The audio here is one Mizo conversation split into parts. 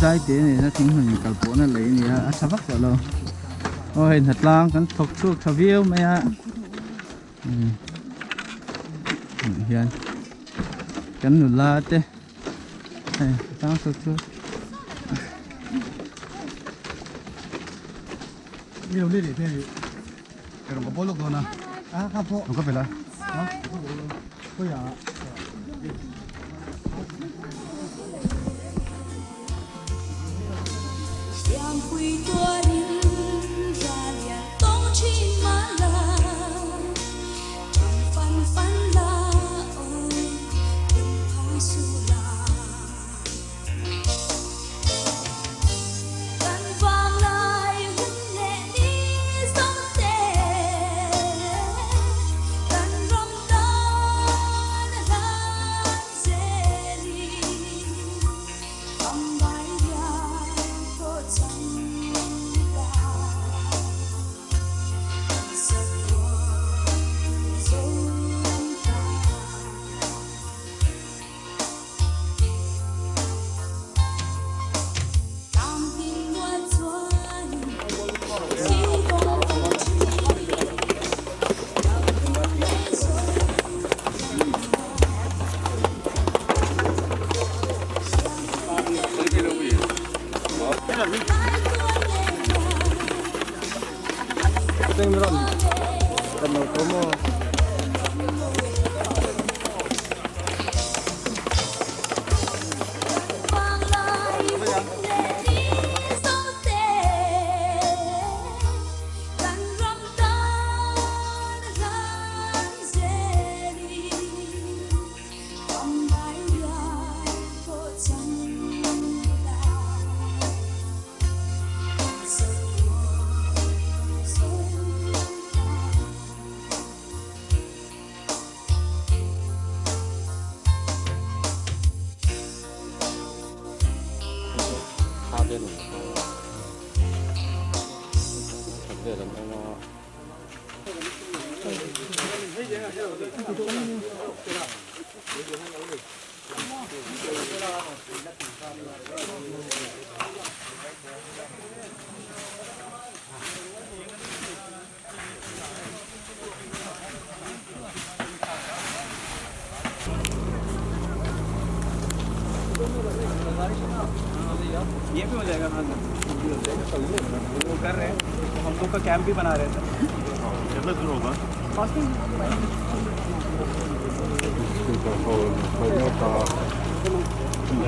Zai te nena thinghlun inkal pawhna lei a ni a, a tha vak tawh lo. Aw hei hnatlang kan thawk chhuak tha viau mai a. Hmuh hian kan nula te hei hnatlang thawk chhuak.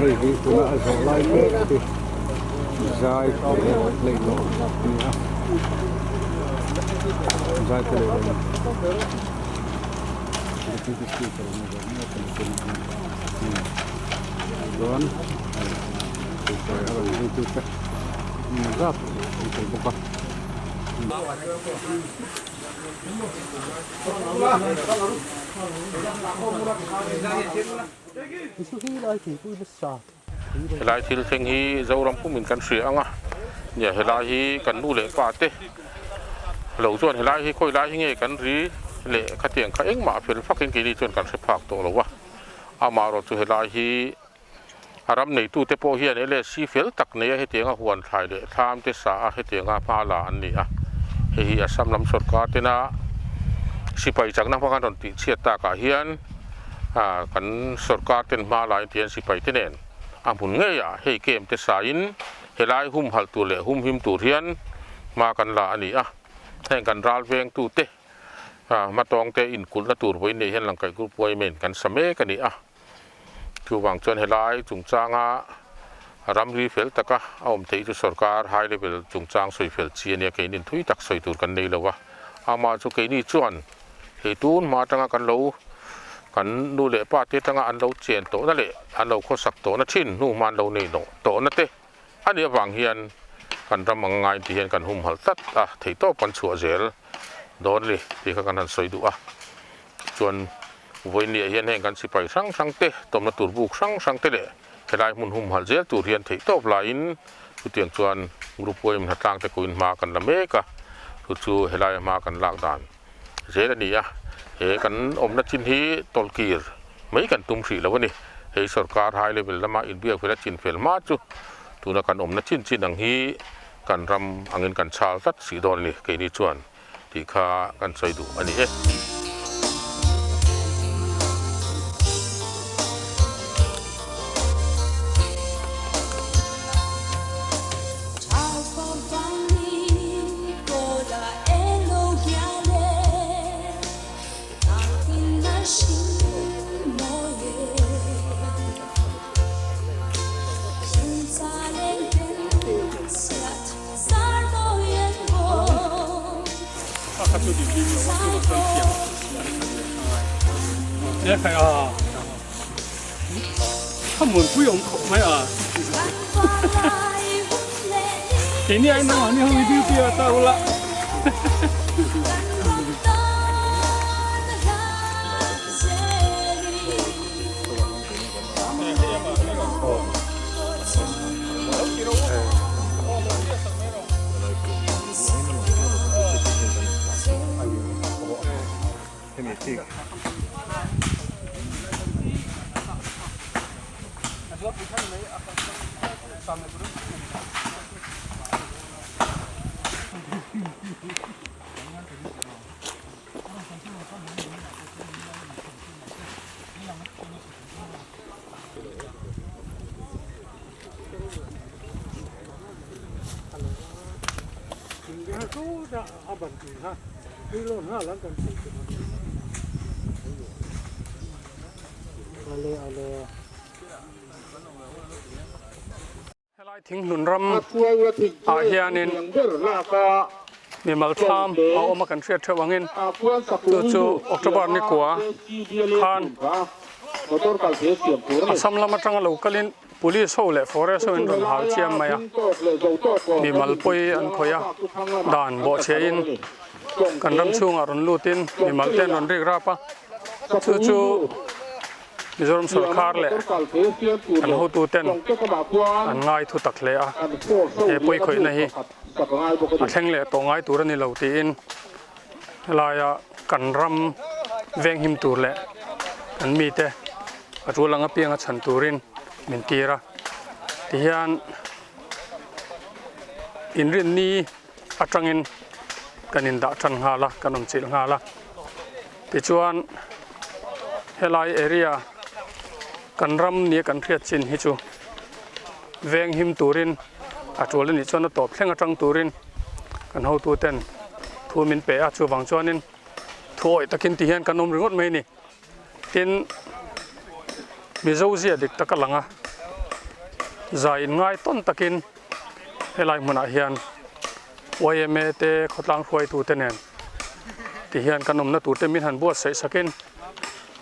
Hei hi tuna a zawh lai mek hi zai te leihlawh a ni a zai te leh deputy speaker an zawh mek a ni tunah hian chuan hei a rawn zui te zat an tel bawk a. Helai thil thleng hi Zoram pumin kan hria ang a, nia helai hi kan nu leh pa te lo chuan helai hi khawi lai hi nge kan ri leh khatiang kha engmah fel fakin keini chuan kan hre phak tawh lo a, amaherawhchu chu helai hi a ram neitute pawh hian LSC fel tak neia hetianga huan thlai leh thlam te sa a hetianga hma la an ni a, hei hi Assam lam sorkar tena sipai chakna hmanga rawn tihchhiat takah hian kan sorkar ten hma la in tihian sipai te nen a hmun ngeiah hei kem te sain helai humhalh tur leh humhim tur hian hma kan la a ni a, heng kan ral vengtute hmatawngte inkulhna tur vawiin nei hian Langkaih Group yma in kan sa mek a ni a. Chuvang chuan helai chungchanga ramri fel taka a awm theih chu sorkar high level chungchang sawi fel chi a nia, keinin thui tak sawi tur kan nei lo a. Amah chu keini chuan hei tun hma atanga kan lo kan nu leh pa te atanga an lo chen tawhna leh an lo khawsak tawhna thin hnu hma an lo nei nawh tawhna te a nih avang hian kan ram ang ngai tih hian kan humhalh tlat a, theihtawp kan chhuah zel dawn a ni tih kha kan han sawi duh a. Chuan vawinia hian heng kan sipai hrang hrang te, tawmna tur buk hrang hrang te leh helai hmun humhalh zel tur hian theihtawp laiin chutiang chuan group uaim hnatlang te kuin hma kan la mek a, chu chu helaia hma kan lak dan zel a ni a, he kan awmna chin hi tawlhkir mai kan tum hrih lo a ni. Hei sorkar high level lama inbiak fel a chin fel hma chu. Tuna kan awmna chin chin ang hi kan ram angin kan chhal tlat hrih dawn a ni keini chuan tih kha kan sawi duh a ni e. Helai thinghlun ram ah hianin mimal thlam a awm a kan hriat theuh angin chu chu October ni kua khan Assam lam atanga lo kalin Police ho leh Forest ho in rawn hal chiam mai a, mimal pawi an khawih a, dan bawhchhiahin kan ram chhungah rawn lutin mimal te an rawn rik rap a, chu chu Mizoram sorkar leh kan hotu ten an ngai thu tak hle a, he pawi khawihna hi a thleng leh tawh ngai tur a ni lo tiin helaia kan ram venghim tur leh kan mite a tul ang apianga chhan turin min tir a, tihian inrinni atangin kan indah tan nghal a, kan awm chilh nghal a, tichuan helai area kan ram nia kan hriat chin hi chu venghim turin a tul anih chuan a tawp thleng atang turin kan hotu ten thu min pe a, chuvang chuanin thu awih takin ti hian kan awm ringawt mai a ni. Tin, Mizo zia dik tak a lang a, zai in ngai tawn takin helai hmunah hian yma te khawtlang hruaitu te nen ti hian kan awmna tur te min han buatsaih sakin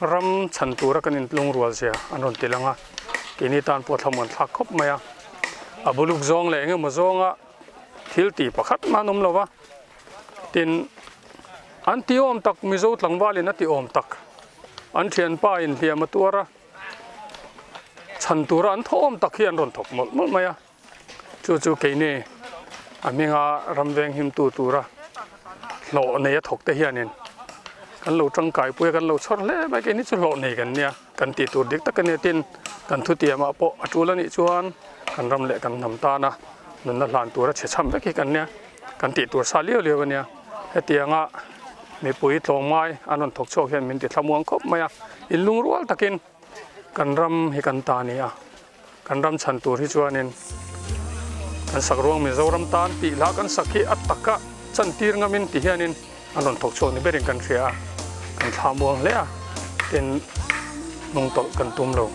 ram chhan tura kan intlungrual zia an rawn ti lang a, keini tan pawh thlamuan thlak khawp mai a, a buluk zawng leh engemaw zawnga thil tih pakhat mah an awm lo va, tin. An ti awm tak, Mizo tlangvalin a ti awm tak. An thianpa in hliam a tuar a, chhan tura an thawh awm tak hi an rawn thawk mawlh mawlh mai a. Chu chu keini a hminga ram veng himtu tura hlawh nei a thawk te hianin kan lo tangkai pui a, kan lo chhawr hle mai. Keini chu hlawh nei kan nia, kan tih tur dik tak a nia. Tin, kan thutiamah pawh a tul a nih chuan kan ram leh kan hnam tana nunna hlan tura chhe chham vek hi kan nia. Kan tih tur sa liau liau a nia, hetianga mipui tlawmngai an rawn thawk chhuak hian min ti thlamuang khawp mai a, in lungrual takin kan ram hi kan ta a ni a, kan ram chhan tur hi chuanin kan sak ruang Mizoram tan tih hla kan sak hi a taka chantir ngamin ti hianin an rawn thawk chhuak ni berin kan hria a, kan thlamuang hle a, tin hnungtawlh kan tum lo.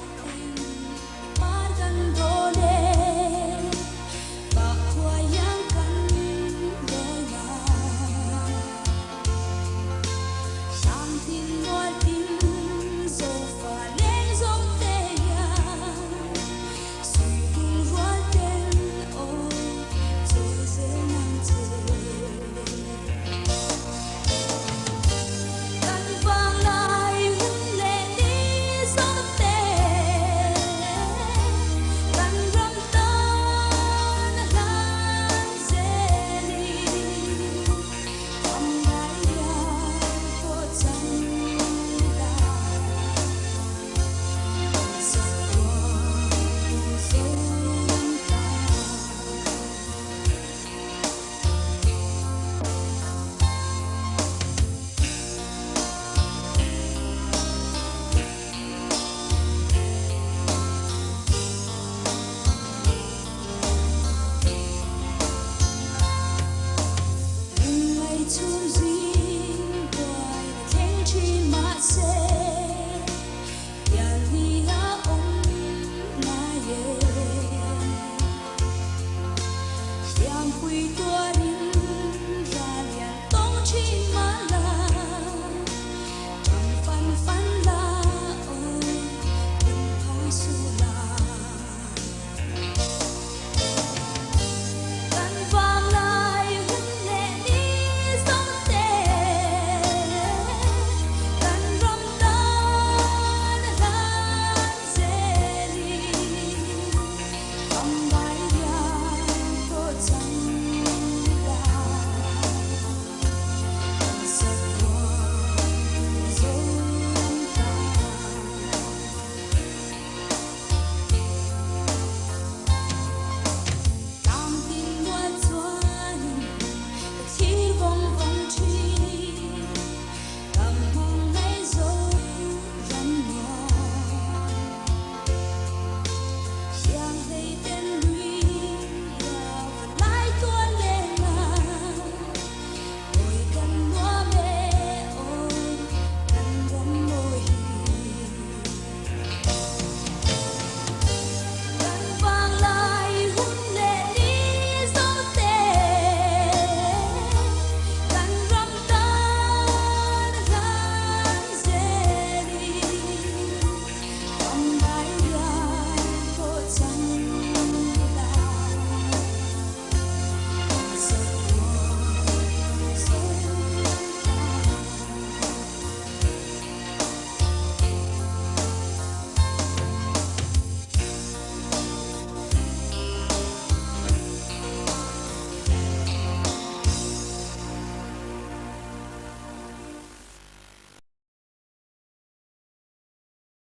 回转。